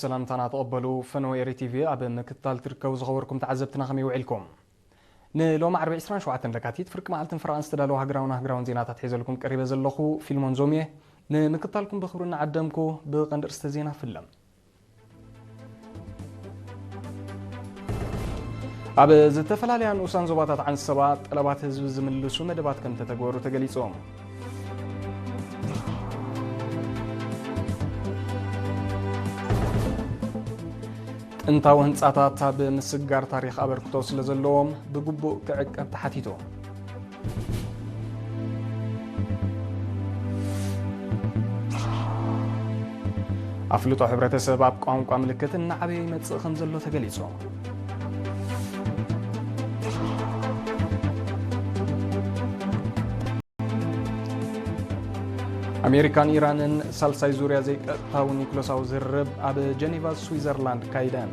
ሰላምታና ተቐበሉ። ፈነወ ኤሪ ቲቪ ኣብ ምክትታል ትርከቡ ዝኸበርኩም ተዓዘብትና ከመይ ውዒልኩም? ንሎሚ ዓርቢ ዕስራን ሸውዓተን ለካቲት ፍርቂ መዓልትን ፈረቓን ዝተዳለወ ሃገራውን ኣህጉራውን ዜናታት ሒዘልኩም ቀሪበ ዘለኹ ፊልሞን ዞምየ። ንምክትታልኩም ብኽብሪ እናዓደምኩ ብቐንዲ ርእስተ ዜና ፍለም። ኣብ ዝተፈላለያ ንኡሳን ዞባታት ዓንሰባ ጠለባት ህዝቢ ዝምልሱ መደባት ከም ተተግበሩ ተገሊጹ። ጥንታዊ ህንጻታት ኣብ ምስጋር ታሪኽ ኣበርክቶ ስለ ዘለዎም ብግቡእ ክዕቀብ ተሓቲቱ። ኣፍልጦ ሕብረተሰብ ኣብ ቋንቋ ምልክት እናዓበየ ይመጽእ ከም ዘሎ ተገሊጹ። ኣሜሪካን ኢራንን ሳልሳይ ዙርያ ዘይቀጥታዊ ኒውክለሳዊ ዝርርብ ኣብ ጀኔቫ ስዊዘርላንድ ካይደን።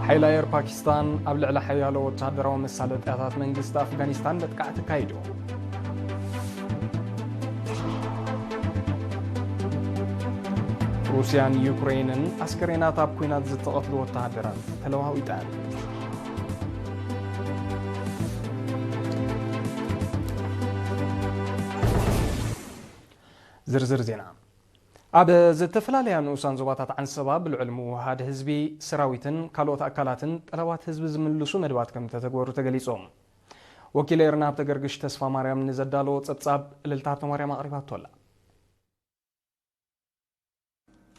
ሓይሊ ኣየር ፓኪስታን ኣብ ልዕሊ ሓያሎ ወተሃደራዊ መሳለጥያታት መንግስቲ ኣፍጋኒስታን መጥቃዕቲ ኣካይዱ። ሩስያን ዩክሬንን ኣስከሬናት ኣብ ኲናት ዝተቐትሉ ወተሃደራት ተለዋዊጠን። ዝርዝር ዜና። ኣብ ዝተፈላለያ ንኡሳን ዞባታት ዓንሰባ ብልዑል ምውህሃድ ህዝቢ፣ ሰራዊትን ካልኦት ኣካላትን ጠለባት ህዝቢ ዝምልሱ መደባት ከም ዝተተግበሩ ተገሊጹ። ወኪል ኤርና ሃብተገርግሽ ተስፋ ማርያም ንዘዳለዎ ጸብጻብ እልልታ ሃብተ ማርያም ኣቕሪባቶ ኣላ።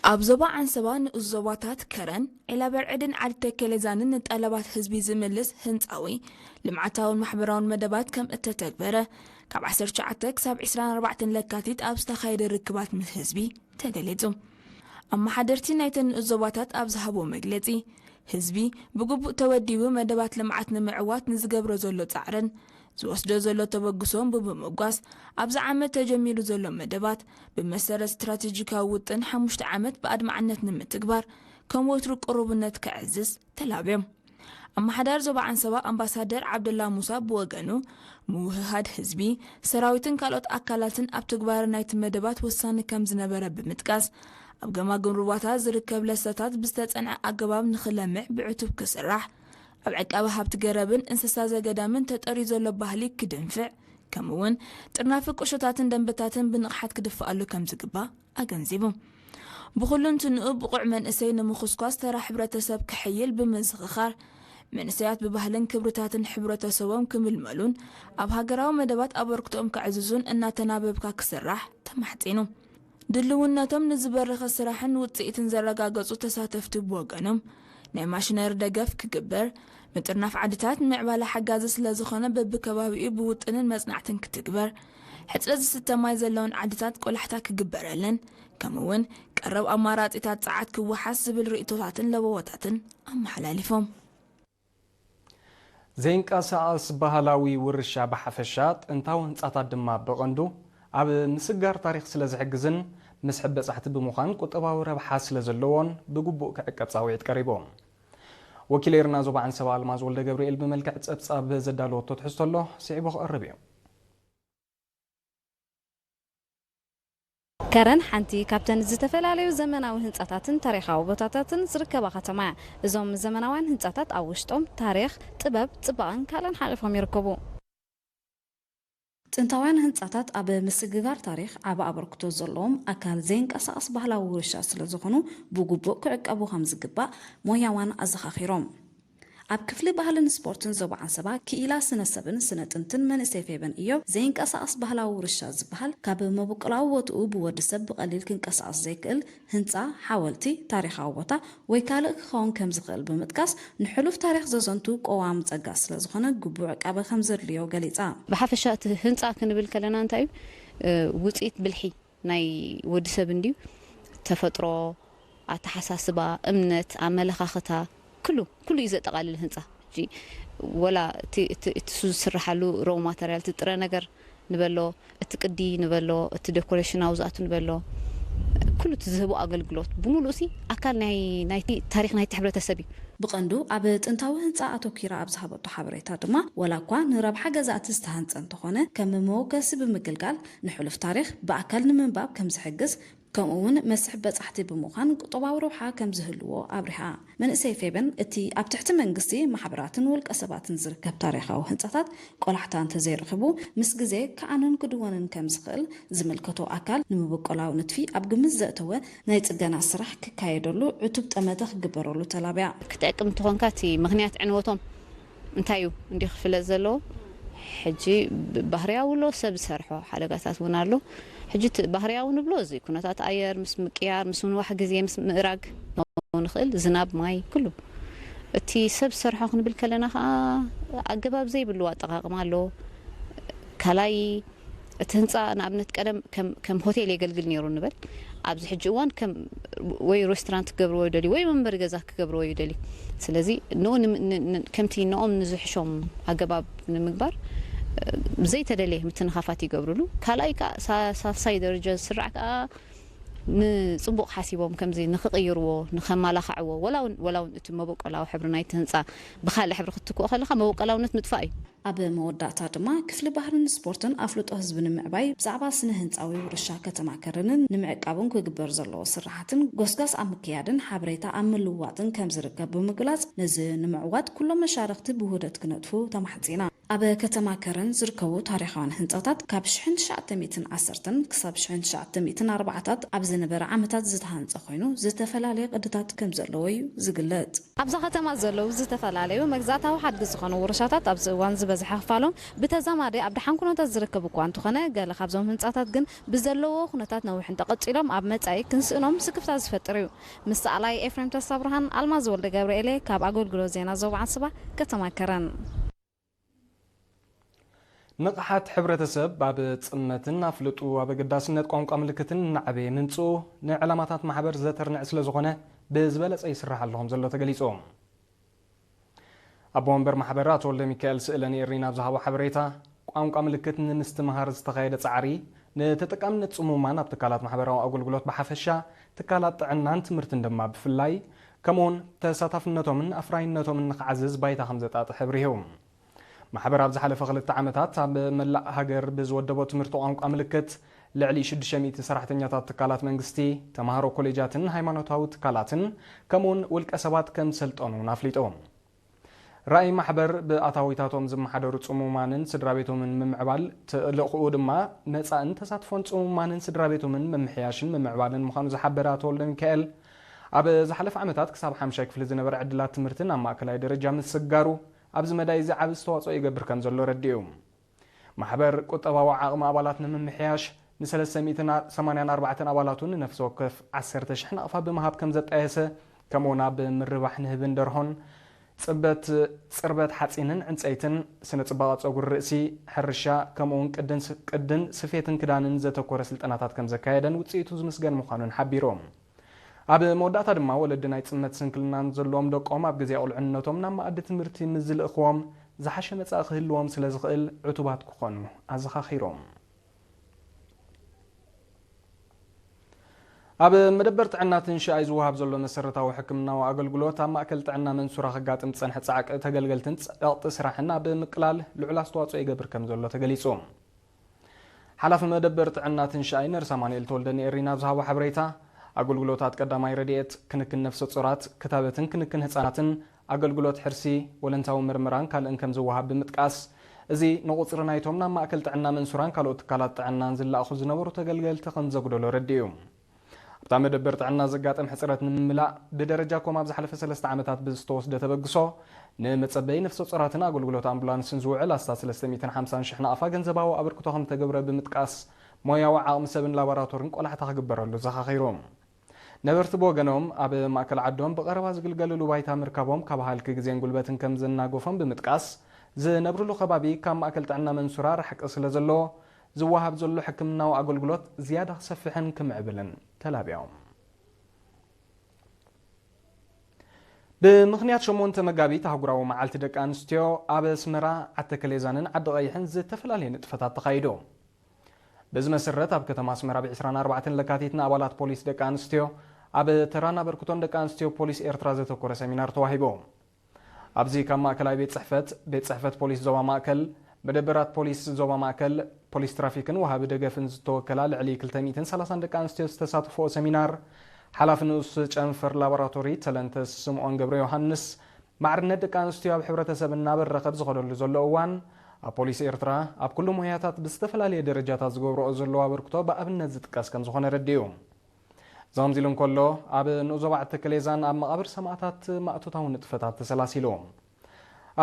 ኣብ ዞባ ዓንሰባ ንኡስ ዞባታት ከረን፣ ዒላበርዕድን ዓዲ ተከሌዛንን ንጠለባት ህዝቢ ዝምልስ ህንጻዊ፣ ልምዓታውን ማሕበራውን መደባት ከም እተተግበረ ካብ ዓሰርተ ትሽዓተ ክሳብ ዕስራን ኣርባዕተን ለካቲት ኣብ ዝተኻየደ ርክባት ምስ ህዝቢ ተገሊጹ። ኣመሓደርቲ ናይተን ንኡስ ዞባታት ኣብ ዝሃብዎ መግለጺ፣ ህዝቢ ብግቡእ ተወዲቡ መደባት ልምዓት ንምዕዋት ንዝገብሮ ዘሎ ጻዕርን ዝወስዶ ዘሎ ተበግሶን ብምምጓስ፣ ኣብዚ ዓመት ተጀሚሩ ዘሎ መደባት ብመሰረት ስትራቴጂካዊ ውጥን ሓሙሽተ ዓመት ብኣድማዕነት ንምትግባር ከም ወትሩ ቅሩብነት ከዕዝዝ ተላብዮም። ኣመሓዳሪ ዞባ ዓንሰባ ኣምባሳደር ዓብደላ ሙሳ ብወገኑ፣ ምውህሃድ ህዝቢ፣ ሰራዊትን ካልኦት ኣካላትን ኣብ ትግባረ ናይቲ መደባት ወሳኒ ከም ዝነበረ ብምጥቃስ፣ ኣብ ገማግም ሩባታት ዝርከብ ለሰታት ብዝተጸንዐ ኣገባብ ንኽለምዕ ብዕቱብ ክስራሕ፣ ኣብ ዕቃበ ሃብቲ ገረብን እንስሳ ዘገዳምን ተጠርዩ ዘሎ ባህሊ ክድንፍዕ፣ ከምኡ'ውን ጥርናፊ ቁሾታትን ደንበታትን ብንቕሓት ክድፍኣሉ ከም ዝግባእ ኣገንዚቡ። ብኹሉንትንኡ ብቑዕ መንእሰይ ንምኹስኳስ ተራ ሕብረተሰብ ክሕይል ብምዝኽኻር፣ መንእሰያት ብባህልን ክብርታትን ሕብረተሰቦም ክምልመሉን ኣብ ሃገራዊ መደባት ኣበርክቶኦም ከዕዝዙን እናተናበብካ ክስራሕ ተማሕጺኑ። ድልውነቶም ንዝበረኸ ስራሕን ውጽኢትን ዘረጋገጹ ተሳተፍቲ ብወገኖም፣ ናይ ማሽነሪ ደገፍ ክግበር፣ ምጥርናፍ ዓድታት ንምዕባለ ሓጋዚ ስለ ዝኾነ በብከባቢኡ ብውጥንን መጽናዕትን ክትግበር፣ ሕጽረት ዝስተ ማይ ዘለወን ዓድታት ቆላሕታ ክግበረለን፣ ከምኡ'ውን ቀረብ ኣማራጺታት ጸዓት ክወሓስ ዝብል ርእይቶታትን ለበዎታትን ኣመሓላሊፎም። ዘይንቀሳቐስ ባህላዊ ውርሻ ብሓፈሻ፣ ጥንታዊ ህንጻታት ድማ ብቐንዱ ኣብ ምስጋር ታሪኽ ስለ ዝሕግዝን ምስ ሕበጻሕቲ ብምዃን ቁጠባዊ ረብሓ ስለ ዘለዎን ብግቡእ ክዕቀብ ጻውዒት ቀሪቡ። ወኪል ኤርና ዞባ ዓንሰባ ኣልማዝ ወልደ ገብርኤል ብመልክዕ ጸብጻብ ዘዳለወቶ ትሕዝቶ ኣሎ፣ ስዒቡ ክቐርብ እዩ። ከረን ሓንቲ ካብተን ዝተፈላለዩ ዘመናዊ ህንጻታትን ታሪኻዊ ቦታታትን ዝርከባ ከተማ እያ። እዞም ዘመናውያን ህንጻታት ኣብ ውሽጦም ታሪኽ፣ ጥበብ፣ ጽባቐን ካልእን ሓቒፎም ይርከቡ። ጥንታውያን ህንጻታት ኣብ ምስግጋር ታሪኽ ዓቢ ኣበርክቶ ዘለዎም ኣካል ዘይንቀሳቐስ ባህላዊ ውርሻ ስለ ዝኾኑ፣ ብግቡእ ክዕቀቡ ከም ዝግባእ ሞያዋን ኣዘኻኺሮም። ኣብ ክፍሊ ባህልን ስፖርትን ዞባ ዓንሰባ ክኢላ ስነ ሰብን ስነ ጥንትን መንእሰይ ፌበን እዮብ፣ ዘይንቀሳቐስ ባህላዊ ውርሻ ዝበሃል ካብ መበቆላዊ ቦትኡ ብወዲ ሰብ ብቐሊል ክንቀሳቐስ ዘይክእል ህንጻ፣ ሓወልቲ፣ ታሪኻዊ ቦታ ወይ ካልእ ክኸውን ከም ዝኽእል ብምጥቃስ፣ ንሕሉፍ ታሪኽ ዘዘንቱ ቀዋሚ ጸጋ ስለ ዝኾነ ግቡእ ዕቃበ ከም ዘድልዮ ገሊጻ። ብሓፈሻ እቲ ህንጻ ክንብል ከለና እንታይ እዩ? እ፣ ውጽኢት ብልሒ ናይ ወዲ ሰብ እንድዩ። ተፈጥሮ፣ ኣተሓሳስባ፣ እምነት፣ ኣመለኻኽታ፣ ኩሉ፣ ኩሉ እዩ ዘጠቓልል ህንጻ። ሕጂ ወላ እቲ፣ እቲ፣ እቲ እሱ ዝስርሓሉ ሮው ማተርያል፣ እቲ ጥረ ነገር ንበሎ፣ እቲ ቅዲ ንበሎ፣ እቲ ዴኮሬሽናዊ ዝኣቱ ንበሎ፣ ኩ-፣ ኩሉ እቲ ዝህቦ ኣገልግሎት ብምሉእሲ ኣካል ናይ ናይቲ ታሪኽ ናይቲ ሕብረተሰብ እዩ። ብቐንዱ ኣብ ጥንታዊ ህንጻ ኣተኲራ ኣብ ዝሃበቶ ሓበሬታ ድማ፣ ዋላ እኳ ንረብሓ ገዛእቲ ዝተሃንጸ እንተኾነ፣ ከም መወከሲ ብምግልጋል ንሕሉፍ ታሪኽ ብኣካል ንምንባብ ከም ዝሕግዝ፣ ከምኡ እውን መስሕብ በጻሕቲ ብምዃን ቁጠባዊ ረብሓ ከም ዝህልዎ ኣብሪሃ። መንእሰይ ፌበን እቲ ኣብ ትሕቲ መንግስቲ፣ ማሕበራትን ውልቀ ሰባትን ዝርከብ ታሪኻዊ ህንጻታት ቆላሕታ እንተዘይረኺቡ፣ ምስ ግዜ ክዓኑን ክድወንን ከም ዝኽእል ዝምልከቶ ኣካል ንምብቆላዊ ንጥፊ ኣብ ግምት ዘእተወ ናይ ጽገና ስራሕ ክካየደሉ ዕቱብ ጠመተ ክግበረሉ ተላብያ። ክትዕቅም እንተኾንካ እቲ ምኽንያት ዕንወቶም እንታይ እዩ እንዲ ክፍለጥ ዘለዎ? ሕጂ ብ-፣ ባህርያዊ ኣሎ፣ ሰብ ዝሰርሖ ሓደጋታት እውን ኣሎ። ሕጂ እቲ ባህርያዊ ንብሎ እዚ ኩነታት ኣየር ምስ ምቅያር፣ ምስ ምንዋሕ ግዜ፣ ምስ ምእራግ ንኽእል፣ ዝናብ፣ ማይ፣ ኩሉ። እቲ ሰብ ዝሰርሖ ክንብል ከለና ከዓ ኣገባብ ዘይብሉ ኣጠቓቕማ ኣሎ። ካልኣይ፣ እቲ ህንፃ ንኣብነት ቀደም ከም፣ ከም ሆቴል የገልግል ነይሩ ንበል። ኣብዚ ሕጂ እዋን ከም ወይ ሬስቶራንት ክገብርዎ ይደልዩ ወይ መንበሪ ገዛ ክገብርዎ ይደልዩ። ስለዚ ንኡ ንም-፣ ን-፣ ን-፣ ከምቲ ንኦም ንዝሕሾም ኣገባብ ንምግባር፣ እ፣ ዘይተደለየ ምትንኻፋት ይገብርሉ። ካልኣይ ከዓ ሳ-፣ ሳልሳይ ደረጃ ዝስራዕ ከዓ ንጽቡቕ ሓሲቦም ከምዚ ንኽቕይርዎ፣ ንኸማላኽዕዎ፣ ወላ እውን፣ ወላ እውን እቲ መበቆላዊ ሕብሪ ናይቲ ህንጻ ብኻልእ ሕብሪ ክትክኦ ከለኻ መበቆላውነት ምጥፋእ እዩ። ኣብ መወዳእታ ድማ ክፍሊ ባህልን ስፖርትን ኣፍልጦ ህዝቢ ንምዕባይ ብዛዕባ ስነ ህንጻዊ ውርሻ ከተማ ከረንን ንምዕቃቡን ክግበር ዘለዎ ስራሓትን ጎስጓስ ኣብ ምክያድን ሓበሬታ ኣብ ምልውዋጥን ከም ዝርከብ ብምግላጽ፣ ነዚ ንምዕዋት ኩሎም መሻርኽቲ ብውህደት ክነጥፉ ተማሕጺና። ኣብ ከተማ ከረን ዝርከቡ ታሪኻውያን ህንጻታት ካብ ሽሕን ትሽዓተ ሚእትን ዓሰርተን ክሳብ ሽሕን ትሽዓተ ሚእትን ኣርባዓታት ኣብ ዝነበረ ዓመታት ዝተሃንጸ ኮይኑ፣ ዝተፈላለየ ቅድታት ከም ዘለዎ እዩ ዝግለጽ። ኣብዛ ከተማ ዘለዉ ዝተፈላለዩ መግዛእታዊ ሓድጊ ዝኾኑ ውርሻታት ኣብዚ እዋን ዝበዝሐ ክፋሎም ብተዛማዲ ኣብ ደሓን ኩነታት ዝርከቡ እኳ እንተኾነ፣ ገለ ካብዞም ህንጻታት ግን ብዘለዎ ኩነታት ነዊሕ እንተቐጺሎም ኣብ መጻኢ ክንስእኖም ስክፍታ ዝፈጥር እዩ። ምስ ሰኣላይ ኤፍሬም ተስፋብርሃን ኣልማዝ ወልደ ገብርኤል እየ ካብ ኣገልግሎት ዜና ዞባ ዓንስባ ከተማ ከረን። ንቕሓት ሕብረተሰብ ኣብ ጽመትን ኣፍልጡ ኣብ ኣገዳስነት ቋንቋ ምልክትን እናዓበየ ምምጽኡ ንዕላማታት ማሕበር ዘተርንዕ ስለ ዝኾነ ብዝበለጸ ይስራሕ ኣሎ ከም ዘሎ ተገሊጹ። ኣቦ ወንበር ማሕበር ኣቶ ወልደ ሚካኤል ስእለ ንኤሪና ኣብ ዝሃቦ ሓበሬታ፣ ቋንቋ ምልክት ንምስትምሃር ዝተኻየደ ጻዕሪ ንተጠቃምነት ጽሙማን ኣብ ትካላት ማሕበራዊ ኣገልግሎት ብሓፈሻ፣ ትካላት ጥዕናን ትምህርትን ድማ ብፍላይ፣ ከምኡውን ተሳታፍነቶምን ኣፍራይነቶምን ንኽዓዝዝ ባይታ ከም ዘጣጥሕ ኣብሪሁ። ማሕበር ኣብ ዝሓለፈ ክልተ ዓመታት ኣብ መላእ ሃገር ብዝወደቦ ትምህርቲ ቋንቋ ምልክት ልዕሊ ሽዱሽተ ሚእቲ ሰራሕተኛታት ትካላት መንግስቲ፣ ተምሃሮ ኮሌጃትን ሃይማኖታዊ ትካላትን ከምኡውን ውልቀ ሰባት ከም ሰልጠኑ እውን ኣፍሊጡ። ራእይ ማሕበር ብኣታዊታቶም ዝመሓደሩ ጽሙማንን ስድራ ቤቶምን ምምዕባል፣ ተልእኽኡ ድማ መጻእን ተሳትፎን ጽሙማንን ስድራ ቤቶምን ምምሕያሽን ምምዕባልን ምዃኑ ዝሓበረ ኣቶ ወልደ ሚካኤል፣ ኣብ ዝሓለፈ ዓመታት ክሳብ ሓምሻይ ክፍሊ ዝነበረ ዕድላት ትምህርቲ ናብ ማእከላይ ደረጃ ምስጋሩ፣ ኣብዚ መዳይ እዚ ዓቢ ኣስተዋጽኦ ይገብር ከም ዘሎ ረዲኡ። ማሕበር ቁጠባዊ ዓቕሚ ኣባላት ንምምሕያሽ ንሰለስተ ሚእትን ሰማንያን ኣርባዕተን ኣባላቱ ንነፍሲ ወከፍ ዓሰርተ ሽሕ ናቕፋ ብምሃብ ከም ዘጣየሰ፣ ከምኡውን ኣብ ምርባሕ ንህብን ደርሆን፣ ጽበት፣ ጽርበት ሓጺንን ዕንጸይትን፣ ስነ ጽባቐ ጸጉሪ ርእሲ፣ ሕርሻ፣ ከምኡውን ቅድን ስ-፣ ቅድን ስፌትን ክዳንን ዘተኮረ ስልጠናታት ከም ዘካየደን ውጽኢቱ ዝምስገን ምዃኑን ሓቢሮም። ኣብ መወዳእታ ድማ ወለዲ ናይ ጽመት ስንክልናን ዘለዎም ደቆም ኣብ ግዜ ቁልዕነቶም ናብ መኣዲ ትምህርቲ ምስ ዝልእኽዎም ዝሓሸ መጻኢ ክህልዎም ስለ ዝኽእል ዕቱባት ክኾኑ ኣዘኻኺሮም። ኣብ መደበር ጥዕና ትንሽኣይ ዝወሃብ ዘሎ መሰረታዊ ሕክምናዊ ኣገልግሎት ኣብ ማእከል ጥዕና መንሱራ ከጋጥም ዝጸንሐ ጻዕቂ ተገልገልትን ጸቕጢ ስራሕን ኣብ ምቅላል ልዑል ኣስተዋጽኦ ይገብር ከም ዘሎ ተገሊጹ። ሓላፊ መደበር ጥዕና ትንሽኣይ ነርስ ኣማኑኤል ተወልደ ንኤሪና ኣብ ዝሃቦ ሓበሬታ፣ ኣገልግሎታት ቀዳማይ ረድኤት፣ ክንክን ነፍሰ ጾራት፣ ክታበትን ክንክን ህጻናትን፣ ኣገልግሎት ሕርሲ፣ ወለንታዊ ምርምራን ካልእን ከም ዝወሃብ ብምጥቃስ፣ እዚ ንቁጽሪ ናይቶም ናብ ማእከል ጥዕና መንሱራን ካልኦት ትካላት ጥዕናን ዝለኣኹ ዝነበሩ ተገልገልቲ ከም ዘጉደሎ ረዲኡ። ኣብታ መደበር ጥዕና ዘጋጠም ሕጽረት ንምምላእ፣ ብደረጃ ኮም ኣብ ዝሓለፈ ሰለስተ ዓመታት ብዝተወስደ ተበግሶ፣ ንመጸበዪ ነፍሰ ጾራትን ኣገልግሎት ኣምቡላንስን ዝውዕል ኣስታት ሰለስተ ሚእትን ሓምሳን ሽሕ ናቕፋ ገንዘባዊ ኣበርክቶ ከም ተገብረ ብምጥቃስ፣ ሞያዊ ዓቕሚ ሰብን ላቦራቶርን ቆላሕታ ክግበረሉ ዘኻኺሩ። ነበርቲ ብወገኖም፣ ኣብ ማእከል ዓዶም ብቐረባ ዝግልገልሉ ባይታ ምርካቦም ካብ ሃልኪ ግዜን ጉልበትን ከም ዘናገፎም ብምጥቃስ፣ ዝነብርሉ ከባቢ ካብ ማእከል ጥዕና መንሱራ ርሕቂ ስለ ዘሎ፣ ዝወሃብ ዘሎ ሕክምናዊ ኣገልግሎት ዝያዳ ክሰፍሕን ክምዕብልን ተላብዮም። ብምኽንያት ሸሞንተ መጋቢት ኣህጉራዊ መዓልቲ ደቂ ኣንስትዮ፣ ኣብ ኣስመራ፣ ዓዲ ተከሌዛንን ዓዲ ቀይሕን ዝተፈላለየ ንጥፈታት ተኻይዱ። በዚ መሰረት ኣብ ከተማ ኣስመራ ብ ዕስራን ኣርባዕተን ለካቲት ንኣባላት ፖሊስ ደቂ ኣንስትዮ ኣብ ተራን ኣበርክቶን ደቂ ኣንስትዮ ፖሊስ ኤርትራ ዘተኮረ ሰሚናር ተዋሂቡ። ኣብዚ ካብ ማእከላይ ቤት ጽሕፈት፣ ቤት ጽሕፈት ፖሊስ ዞባ ማእከል፣ መደበራት ፖሊስ ዞባ ማእከል፣ ፖሊስ ትራፊክን ወሃቢ ደገፍን ዝተወከላ ልዕሊ ክልተ ሚእትን ሰላሳን ደቂ ኣንስትዮ ዝተሳተፍኦ ሰሚናር፣ ሓላፊ ንኡስ ጨንፈር ላቦራቶሪ ተለንተ ስምኦን ገብረ ዮሃንስ፣ ማዕርነት ደቂ ኣንስትዮ ኣብ ሕብረተሰብ እናበረኸ ኣብ ዝኸደሉ ዘሎ እዋን፣ ኣብ ፖሊስ ኤርትራ ኣብ ኩሉ ሞያታት ብዝተፈላለየ ደረጃታት ዝገብርኦ ዘለዋ ኣበርክቶ ብኣብነት ዝጥቀስ ከም ዝኾነ ረዲኡ። እዚ ከምዚ ኢሉ እንከሎ፣ ኣብ ንኡስ ዞባ ዓዲ ተከሌዛን ኣብ መቓብር ሰማእታት ማእቶታዊ ንጥፈታት ተሰላሲሉ።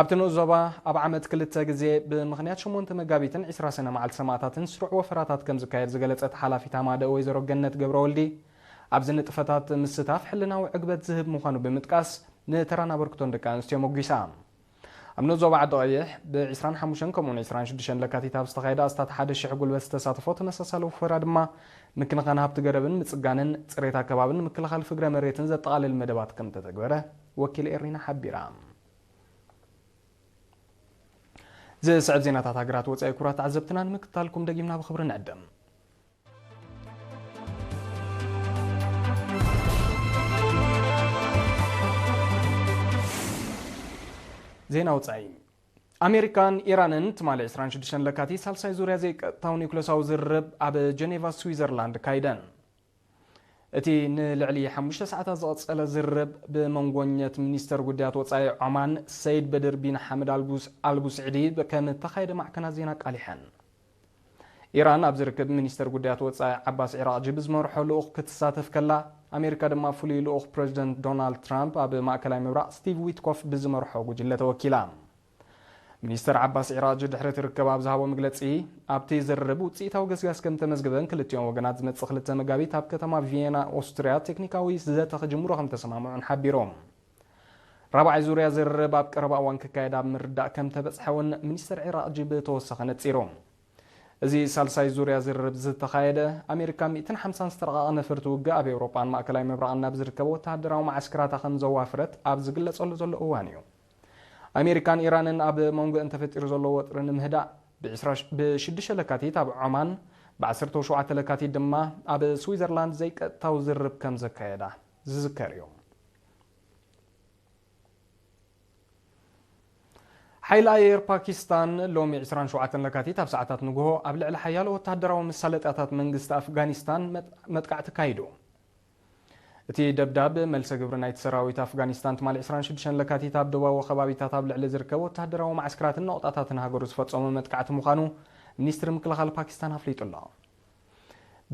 ኣብቲ ንኡስ ዞባ ኣብ ዓመት ክልተ ግዜ ብምኽንያት ሸሞንተ መጋቢትን ዕስራ ሰነ መዓልቲ ሰማእታትን ስሩዕ ወፈራታት ከም ዝካየድ ዝገለጸት ሓላፊት ኣማደ ወይዘሮ ገነት ገብረወልዲ፣ ኣብዚ ንጥፈታት ምስታፍ ሕልናዊ ዕግበት ዝህብ ምዃኑ ብምጥቃስ፣ ንተራን ኣበርክቶን ደቂ ኣንስትዮ ሞጒሳ። ኣብ ንኡስ ዞባ ዓዲ ቀይሕ ብ ዕስራን ሓሙሽተን ከምኡውን ዕስራን ሽዱሽተን ለካቲት ኣብ ዝተኻየደ ኣስታት ሓደ ሽሕ ጉልበት ዝተሳተፎ ተመሳሳሊ ወፈራ ድማ፣ ምክንኻን ሃብቲ ገረብን ምጽጋንን ጽሬት ኣከባብን ምክልኻል ፍግረ መሬትን ዘጠቓልል መደባት ከም ተተግበረ ወኪል ኤሪና ሓቢራ። ዝስዕብ ዜናታት ሃገራት ወጻኢ ክቡራት ተዓዘብትና ንምክትታልኩም ደጊምና ብኽብሪ ንዕድም። ዜና ወጻኢ። ኣሜሪካን ኢራንን ትማሊ ዕስራን ሽዱሽተን ለካቲት ሳልሳይ ዙርያ ዘይቀጥታዊ ኒውክለሳዊ ዝርርብ ኣብ ጀኔቫ ስዊዘርላንድ ካይደን። እቲ ንልዕሊ ሓሙሽተ ሰዓታት ዝቐጸለ ዝርርብ ብመንጎኘት ሚኒስተር ጉዳያት ወጻኢ ዖማን ሰይድ በድር ቢን ሓመድ ኣልጉስ-፣ ኣልቡስዕዲ ከም እተኻየደ ማዕከናት ዜና ኣቃሊሐን። ኢራን ኣብ ዝርክብ ሚኒስተር ጉዳያት ወጻኢ ዓባስ ዒራቕጂ ብዝመርሖ ልኡኽ ክትሳተፍ ከላ፣ ኣሜሪካ ድማ ፍሉይ ልኡኽ ፕረዚደንት ዶናልድ ትራምፕ ኣብ ማእከላይ ምብራቕ ስቲቭ ዊትኮፍ ብዝመርሖ ጉጅለ ተወኪላ። ሚኒስተር ዓባስ ዒራቕጂ ድሕሪ እቲ ርክብ ኣብ ዝሃቦ መግለጺ፣ ኣብቲ ዝርርብ ውጽኢታዊ ገስጋስ ከም ተመዝገበን ክልቲኦም ወገናት ዝመጽእ ክልተ መጋቢት ኣብ ከተማ ቪየና ኦስትርያ ቴክኒካዊ ዘተ ክጅምሩ ከም ተሰማምዑን ሓቢሩ። ራብዓይ ዙርያ ዝርርብ ኣብ ቀረባ እዋን ክካየድ ኣብ ምርዳእ ከም ተበጽሐ እውን ሚኒስተር ዒራቕጂ ብተወሰኸ ነጺሩ። እዚ ሳልሳይ ዙርያ ዝርርብ ዝተኻየደ፣ ኣሜሪካ ሚእትን ሓምሳን ዝተረቓቐ ነፈርቲ ውግእ ኣብ ኤውሮጳን ማእከላይ ምብራቕን ናብ ዝርከቡ ወተሃደራዊ መዓስከራታ ከም ዘዋፍረት ኣብ ዝግለጸሉ ዘሎ እዋን እዩ። ኣሜሪካን ኢራንን ኣብ መንጎ እንተፈጢሩ ዘሎ ወጥሪ ንምህዳእ፣ ብ ዕስራ ሽ-፣ ብ ሽዱሽተ ለካቲት ኣብ ዖማን፣ ብ ዓሰርተ ሸውዓተ ለካቲት ድማ ኣብ ስዊዘርላንድ ዘይቀጥታዊ ዝርርብ ከም ዘካየዳ ዝዝከር እዩ። ሓይሊ ኣየር ፓኪስታን ሎሚ ዕስራን ሸውዓተን ለካቲት ኣብ ሰዓታት ንግሆ ኣብ ልዕሊ ሓያሎ ወተሃደራዊ መሳለጥያታት መንግስቲ ኣፍጋኒስታን መጥ-፣ መጥቃዕቲ ኣካይዱ። እቲ ደብዳብ መልሰ ግብሪ ናይቲ ሰራዊት ኣፍጋኒስታን ትማሊ ዕስራን ሽዱሽተን ለካቲት ኣብ ደቡባዊ ከባቢታት ኣብ ልዕሊ ዝርከቡ ወተሃደራዊ መዓስከራትን ነቑጣታትን ሃገሩ ዝፈጸሞ መጥቃዕቲ ምዃኑ ሚኒስትሪ ምክልኻል ፓኪስታን ኣፍሊጡ ኣሎ።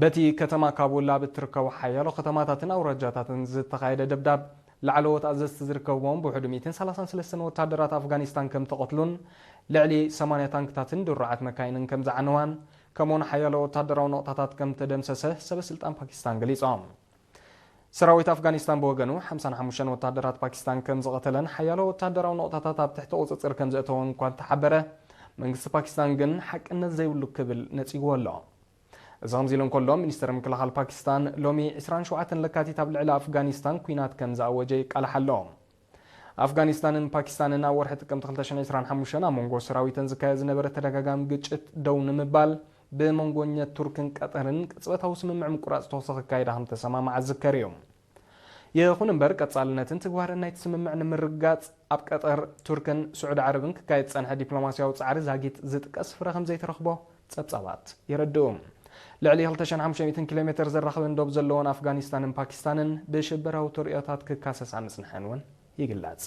በቲ ከተማ ካቡል ኣብ እትርከቡ ሓያሎ ከተማታትን ኣውራጃታትን ዝተኻየደ ደብዳብ፣ ላዕለዎት ኣዘዝቲ ዝርከብዎም ብውሕዱ ሚእትን ሰላሳን ሰለስተን ወተሃደራት ኣፍጋኒስታን ከም ተቐትሉን ልዕሊ ሰማንያ ታንክታትን ድሩዓት መካይንን ከም ዝዓነዋን፣ ከምኡውን ሓያሎ ወተሃደራዊ ነቑጣታት ከም ተደምሰሰ ሰበ ስልጣን ፓኪስታን ገሊጾም። ሰራዊት ኣፍጋኒስታን ብወገኑ ሓምሳን ሓሙሽተን ወተሃደራት ፓኪስታን ከም ዝቐተለን ሓያሎ ወተሃደራዊ ነቑጣታት ኣብ ትሕቲ ቁጽጽር ከም ዘእተወን እኳ እንተሓበረ፣ መንግስቲ ፓኪስታን ግን ሓቅነት ዘይብሉ ክብል ነጺግዎ ኣሎ። እዚ ከምዚ ኢሉ እንከሎ፣ ሚኒስተር ምክልኻል ፓኪስታን ሎሚ ዕስራን ሸውዓተን ለካቲት ኣብ ልዕሊ ኣፍጋኒስታን ኲናት ከም ዝኣወጀ ይቃላሕ ኣሎ። ኣፍጋኒስታንን ፓኪስታንን ኣብ ወርሒ ጥቅምቲ ክልተ ሽሕን ዕስራን ሓሙሽተን ኣብ መንጎ ሰራዊተን ዝካየድ ዝነበረ ተደጋጋሚ ግጭት ደው ንምባል ብመንጎኘት ቱርክን ቀጠርን ቅጽበታዊ ስምምዕ ምቁራጽ ተኹሲ ክካየዳ ከም ተሰማምዓ ዝዝከር እዩ። ይኹን እምበር፣ ቀጻልነትን ትግባረን ናይቲ ስምምዕ ንምርግጋጽ ኣብ ቀጠር፣ ቱርክን ስዑዲ ዓረብን ክካየድ ዝጸንሐ ዲፕሎማስያዊ ጻዕሪ ዛጊት ዝጥቀስ ፍረ ከም ዘይተረኽቦ ጸብጻባት የረድኡ። ልዕሊ ክልተ ሽሕን ሓሙሽተ ሚእትን ኪሎ ሜተር ዘራኽበን ዶብ ዘለወን ኣፍጋኒስታንን ፓኪስታንን ብሽበራዊ ተርእዮታት ክካሰሳ ምጽንሐን እውን ይግለጽ።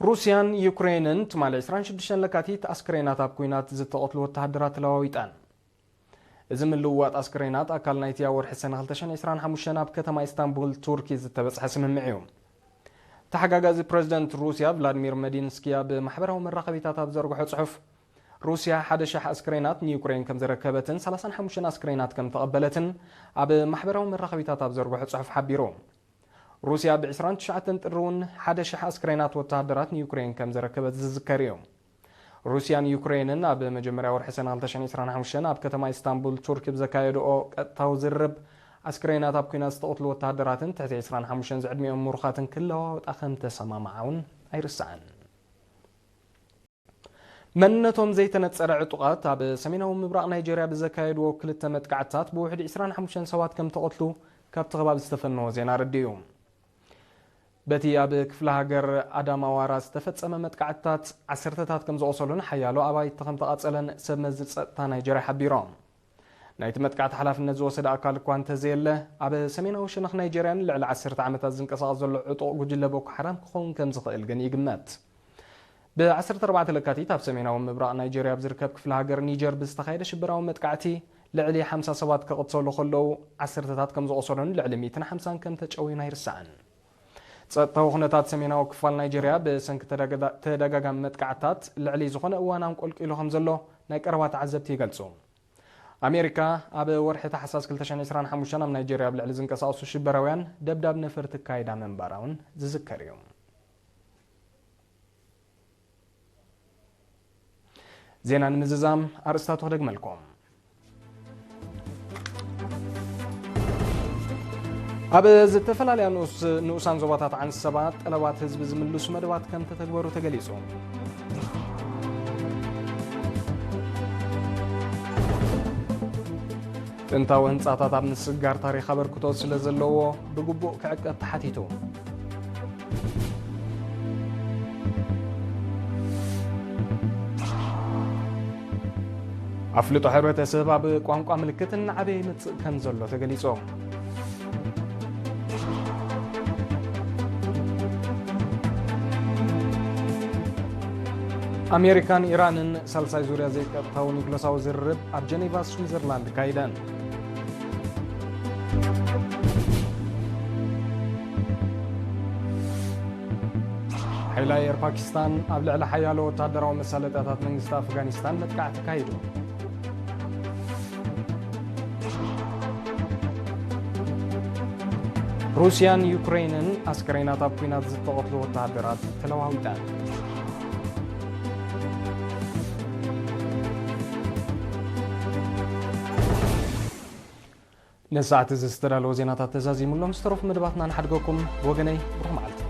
ሩስያን ዩክሬንን ትማሊ ዕስራን ሽዱሽተን ለካቲት ኣስክሬናት ኣብ ኲናት ዝተቐትሉ ወተሃደራት ተለዋዊጠን። እዚ ምልውዋጥ ኣስክሬናት ኣካል ናይቲ ኣብ ወርሒ ሰነ ክልተ ሽሕን ዕስራን ሓሙሽተን ኣብ ከተማ ኢስታንቡል ቱርኪ ዝተበጽሐ ስምምዕ እዩ። ተሓጋጋዚ ፕረዚደንት ሩስያ ቭላድሚር መዲንስኪ ኣብ ማሕበራዊ መራኸቢታት ኣብ ዘርግሖ ጽሑፍ፣ ሩስያ ሓደ ሺሕ ኣስክሬናት ንዩክሬን ከም ዘረከበትን ሰላሳን ሓሙሽተን ኣስክሬናት ከም ተቐበለትን ኣብ ማሕበራዊ መራኸቢታት ኣብ ዘርግሖ ጽሑፍ ሓቢሩ። ሩስያ ብ ዕስራን ትሽዓተን ጥሪ እውን ሓደ ሺሕ ኣስክሬናት ወተሃደራት ንዩክሬን ከም ዘረከበት ዝዝከር እዩ። ሩስያን ዩክሬንን ኣብ መጀመርያ ወርሒ ሰነ ክልተ ሽሕን ዕስራን ሓሙሽተን ኣብ ከተማ ኢስታንቡል ቱርኪ ብዘካየድኦ ቀጥታዊ ዝርርብ፣ ኣስክሬናት ኣብ ኲናት ዝተቐትሉ ወተሃደራትን ትሕቲ ዕስራን ሓሙሽተን ዝዕድሚኦም ምሩኻትን ክለዋወጣ ከም ተሰማምዓ እውን ኣይርሳዕን። መንነቶም ዘይተነጸረ ዕጡቓት ኣብ ሰሜናዊ ምብራቕ ናይጀርያ ብዘካየድዎ ክልተ መጥቃዕትታት ብውሕዲ ዕስራን ሓሙሽተን ሰባት ከም ተቐትሉ ካብቲ ከባቢ ዝተፈነወ ዜና ኣረዲኡ። በቲ ኣብ ክፍለ ሃገር ኣዳማዋራ ዝተፈጸመ መጥቃዕትታት ዓሰርተታት ከም ዝቖሰሉን ሓያሎ ኣባይቲ ከም ተቓጸለን ሰብ መዚ ጸጥታ ናይጀርያ ሓቢሮም። ናይቲ መጥቃዕቲ ሓላፍነት ዝወሰደ ኣካል እኳ እንተዘየለ፣ ኣብ ሰሜናዊ ሸነኽ ናይጀርያን ልዕሊ ዓሰርተ ዓመታት ዝንቀሳቐስ ዘሎ ዕጡቕ ጉጅለ ቦኮ ሓራም ክኸውን ከም ዝኽእል ግን ይግመት። ብ ዓሰርተ ኣርባዕተ ለካቲት ኣብ ሰሜናዊ ምብራቕ ናይጀርያ ኣብ ዝርከብ ክፍለ ሃገር ኒጀር ብዝተኻየደ ሽበራዊ መጥቃዕቲ ልዕሊ ሓምሳ ሰባት ክቕተሉ ከለዉ፣ ዓሰርተታት ከም ዝቖሰሉን ልዕሊ ሚእትን ሓምሳን ከም ተጨውዩን ኣይርሳዕን። ጸጥታዊ ኩነታት ሰሜናዊ ክፋል ናይጀርያ ብሰንኪ ተደጋጋ-፣ ተደጋጋሚ መጥቃዕትታት ልዕሊ ዝኾነ እዋን ኣንቆልቂሉ ከም ዘሎ ናይ ቀረባ ተዓዘብቲ ይገልጹ። ኣሜሪካ ኣብ ወርሒ ታሕሳስ ክልተ ሽሕን ዕስራን ሓሙሽተን ኣብ ናይጀርያ ኣብ ልዕሊ ዝንቀሳቐሱ ሽበራውያን ደብዳብ ነፈርቲ ኣካይዳ ምንባራ እውን ዝዝከር እዩ። ዜና ንምዝዛም ኣርእስታቱ ክደግመልኩም። ኣብ ዝተፈላለያ ንኡስ-፣ ንኡሳን ዞባታት ዓንሰባ ጠለባት ህዝቢ ዝምልሱ መደባት ከም ተተግበሩ ተገሊጹ። ጥንታዊ ህንጻታት ኣብ ምስጋር ታሪኽ ኣበርክቶ ስለ ዘለዎ ብግቡእ ክዕቀብ ተሓቲቱ። ኣፍልጦ ሕብረተሰብ ኣብ ቋንቋ ምልክት እናዓበየ ይመጽእ ከም ዘሎ ተገሊጹ። ኣሜሪካን ኢራንን ሳልሳይ ዙርያ ዘይቀጥታዊ ኒውክለሳዊ ዝርርብ ኣብ ጀኔቫ ስዊዘርላንድ ካይደን። ሓይሊ ኣየር ፓኪስታን ኣብ ልዕሊ ሓያሎ ወተሃደራዊ መሳለጥያታት መንግስቲ ኣፍጋኒስታን መጥቃዕቲ ካይዱ። ሩስያን ዩክሬንን ኣስከሬናት ኣብ ኲናት ዝተቐትሉ ወተሃደራት ተለዋዊጠን። ነዚ ሰዓት እዚ ዝተዳለወ ዜናታት ተዛዚሙሎም፣ ዝተረፉ መደባትና ንሓድገኩም። ብወገነይ ብሩኽ መዓልቲ።